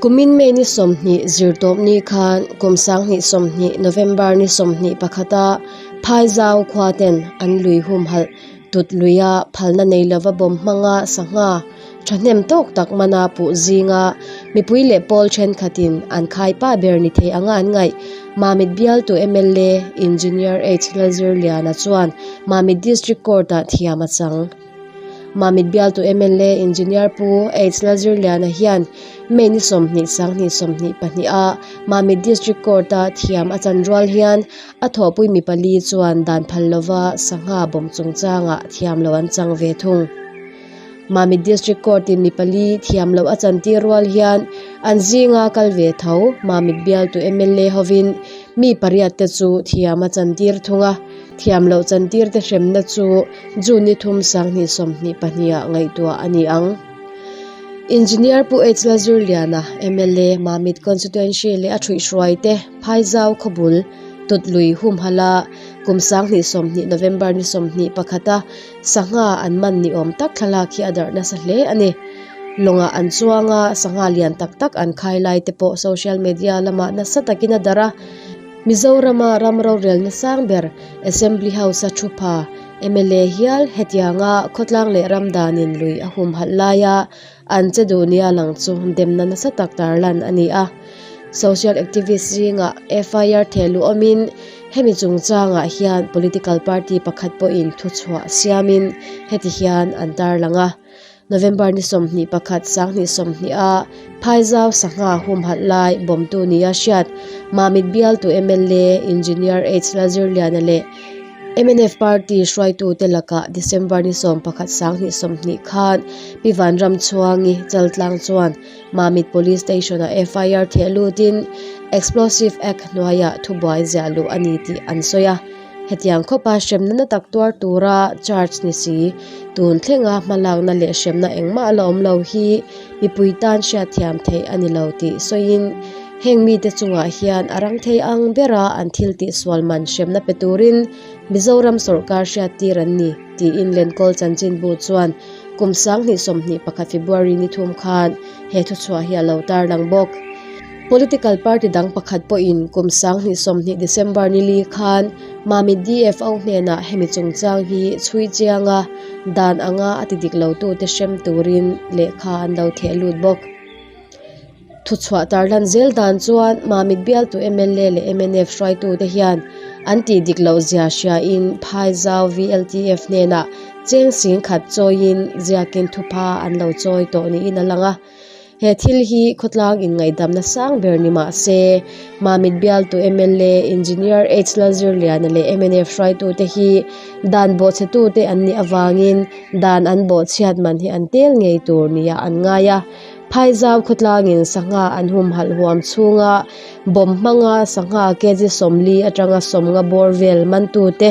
Kumin May ni 20 zirtawpni khan kum 2020 November ni 21 a Phaizau khua ten an lui humhalh tut luia phalna nei lova bawm hmanga sangha thahnem tawk tak mana puh zinga mipui leh pawl thenkhatin an khaipa ber ni thei anga an ngaih. Mamit bialtu mla Engineer H Lalzirliana chuan Mamit District Court-ah thiam a chang. Mamit bialtu mla Engineer Pu H Lalzirliana hian May ni 20 sanghnih 22 a Mamit District Court-a thiam a chan rual hian a thawhpui mi pali chuan dan phal lova sangha bawm chungchangah thiam lo an chang ve thung. Mamit District Court-in mi pali thiam loh a chantir rual hian an zinga kal ve tho Mamit bialtu mla hovin mi pariat te chu thiam a chantir thung a, thiam loh chantir te hremna chu June ni thum sanghnih 22 ah ngaihtuah a ni ang. Engineer Pu H Lalzirliana, mla, Mamit Constituency leh a thuihhruai te Phaizau khawbul Tutlui humhala kum 2020 November ni 21 a sangha an man ni awm tak thlalak hi a darh nasa hle a ni. Lawngah an chuang a, sangha lian tak tak an khai lai te pawh social media lamah nasa takin a darh a. Mizorama ram rorelna sang ber Assembly House a thu pha mla hial hetianga khawtlang leh ram danin lui a humhalh laia an che duh nia lang chu demna nasa tak tarlan a ni a. Social activist zingah FIR thehluh awmin hemi chungchangah hian political party pakhat pawhin thuchhuah siamin heti hian an tarlang a. November ni 21 sanghnih 20 a Phaizau sangha humhalh lai bawmtu nia hriat Mamit bialtu mla Engineer H Lalzirliana leh MNF party hruaitu te lakah December ni 11 sanghnih 20 khan Pi Vanramchhuangi Chaltlang chuan Mamit Police Station a FIR theh lutin Explosive Act hnuaiah thubuai ziah luh a ni tih an sawi a. Hetiang khawpa hremna na tak tuar tura charge ni si, tun thlenga hmalakna leh hremna engmah a la awm lo hi mipui tan hriatthiam theih a ni lo tih sawiin heng mite chungah hian a rang thei ang bera an thil tihsual man hremna pe turin Mizoram sawrkar hriattir an ni tiin Lenkawl chanchinbu chuan kum 2021 February ni thum khan he thuchhuah hi a lo tarlang bawk. Political party dang pakhat pawhin kum 2020 December ni li khan Mamit DFO hnenah hemi chungchang hi chhui chianga dan anga a ti dik lo tute hrem turin lehkha an lo theh lut bawk. Thuchhuah tarlan zel dan chuan Mamit bialtu mla leh MNF hruaitute hian an tih dik loh zia hriain Phaizau VLTF hnenah cheng sing khat chawiin ziakin thupha an lo chawi tawh niin a lang a. He thil hi khawtlang inngaidamna sang ber ni mah se, Mamit bialtu mla Engineer H Lalzirliana leh MNF hruaitute hi dan bawhchhetute an nih avangin dan an bawhchhiat man hi an tel ngei tur nia an ngai a. Phaizau khawtlangin sangha an humhalh huam chhunga bawm hmanga sangha kg 40 atanga 50 bawr vel mantute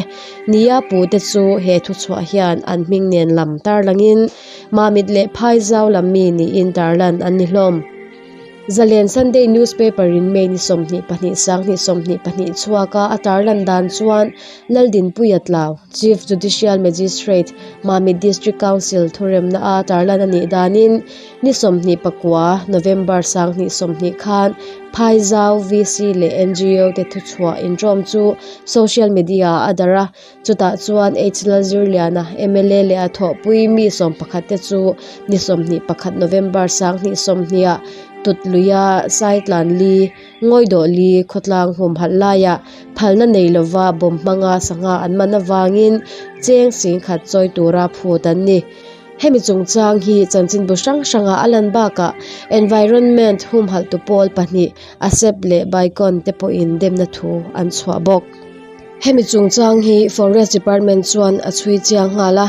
nia pute chu he thuchhuah hian an hming nen lam tarlangin Mamit leh Phaizau lam mi niin tarlan an ni hlawm. Zalen Sunday newspaper in May ni 22 2022 chhuaka a tarlan dan chuan Laldinpuia Tlau, Chief Judicial Magistrate, Mamit District Council thuremna a tarlan a nih danin ni 29 November 2020 khan Phaizau VC leh NGO te thuchhuah inṭawm chu social media ah a darh a, chutah chuan H Lalzirliana mla leh a thawhpui mi 11 te chu ni 21 November 2020 ah Tutluia Saitlan li Ngawidawh li khawtlang humhalh laiah phalna nei lova bawm hmanga sangha an man avangin cheng sing khat chawi tura phut an ni. Hemi chungchang hi chanchinbu hrang hranga a lan bakah environment humhalh tu pawl pahnih ASEP leh Bicon te pawhin demna thu an chhuah bawk. Hemi chungchang hi Forest Department chuan a chhui chiang nghal a,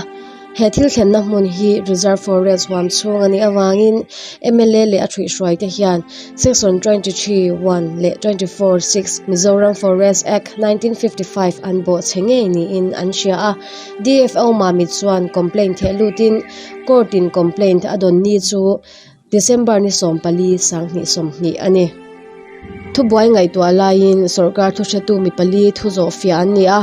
he thil thlenna hmun hi Reserve Forest huam chhung a nih avangin mla leh a thuihhruai te hian Section 23, 1 leh 24, 6 Mizoram Forest Act 1955 an bawhchhe ngei niin an hria a. DFO Mamit chuan complaint theh lutin court in complaint a dawn ni chu December ni 14 2020 a ni. Thubuai ngaihtuah laiin sawrkar thuhretu mi pali thu zawh fiah an ni a,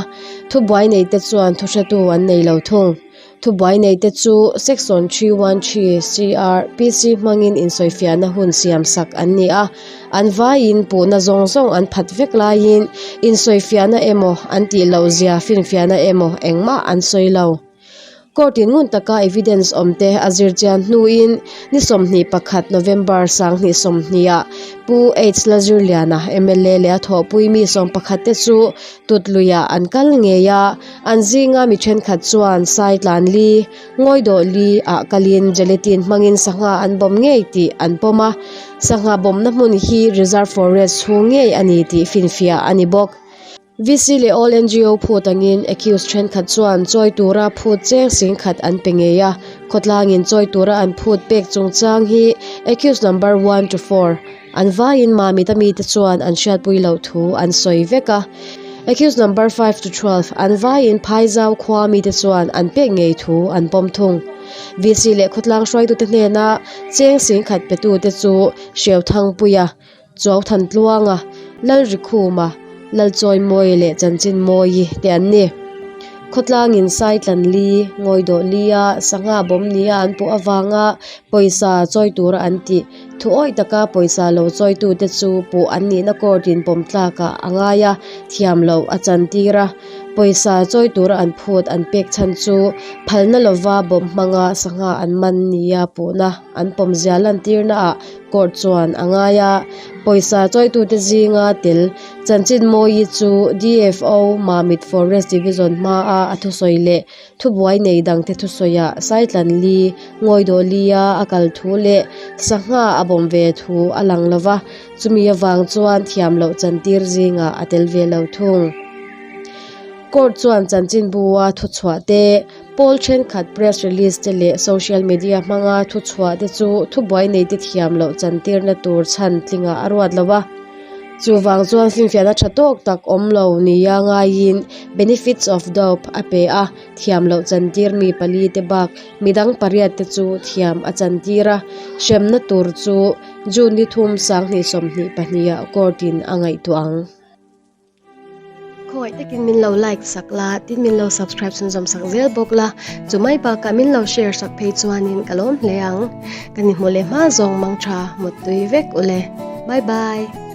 thubuai nei te chuan thuhretu an nei lo thung. Thubuai neite chu Section 313 CrPC hmangin insawifiahna hun siamsak an ni a, an vaiin puhna zawng zawng an phat vek laiin insawifiahna emaw an tih loh zia finfiahna emaw engmah an sawi lo. Court in ngun taka evidence awmte a zir chian hnuin ni 21 November 2020 ah Pu H Lazirliana mla leh a thawhpui mi 11 te chu Tutluiah an kal ngei a, an zinga mi thenkhat chuan sai tlan li, ngawi dawh li ah kalin gelatin hmangin sangha an bawm ngei tih an pawm a, sangha bawmna hmun hi reserve forest chhung ngei a ni tih finfiah a ni bawk. VC leh All NGO phut angin accused thenkhat chuan chawi tura phut cheng singkhat an pe ngei a, khawtlangin chawi tura an phut pek chungchang hi accused number one to four an vaiin Mamit a mite chuan an hriatpui loh thu an sawi vek a. Accused number 5 to 12 an vaiin Phaizau khua mite chuan an pek ngei thu an pawm thung. VC leh khawtlang hruaitute hnena cheng singkhat petute chu Hreuthangpuia, Chuauthan Tluanga, Lalrikhuma, Lalchawimawi leh Chanchinmawi te an ni. Khawtlangin sai tlan li, ngawi dawh lia sangha bawm nia an puh avanga pawisa chawi tura an tih. Thu awih taka pawisa lo chawitute chu puh an nihna court in pawm tlakah a ngai a, thiam loh a chantir a. Pawisa chawi tura an phut an pek chhan chu phalna lova bawm hmanga sangha an man nia puhna an pawmzia lantirnaah Court chuan a ngai a, pawisa chawitute zinga tel Chanchinmawi chu DFO Mamit Forest Division hmaa a thusawi leh thubuai nei dangte thusawiah Saitlanli, Ngawidawlia a kal thu leh sangha a bawm ve thu a lang lo va, chumi avang chuan thiam loh chantir zingah a tel ve lo thung. Court chuan chanchinbua thuchhuah te, Pawl thenkhat press release te leh social media hmanga thuchhuah te chu thubuai nei te thiam loh chantirna tur chhan tlingah a ruat lo a. Chuvang chuan finfiahna tha tawk tak awm lo nia ngaiin benefits of doubt a pe a, thiam loh chantir mi pali te bak midang pariat te chu thiam a chantir a, hremna tur chu June ni thum 2022 ah court in a ngaihtuah ang. Khawngaih takin min lo like sak la, tin min lo subscribe chhunzawm sak zel bawk la, chu mai bakah min lo share sak phei chuanin ka lawm hle ang. Kan inhmu leh hma zawng mang tha, muttui vek ule. Bye bye.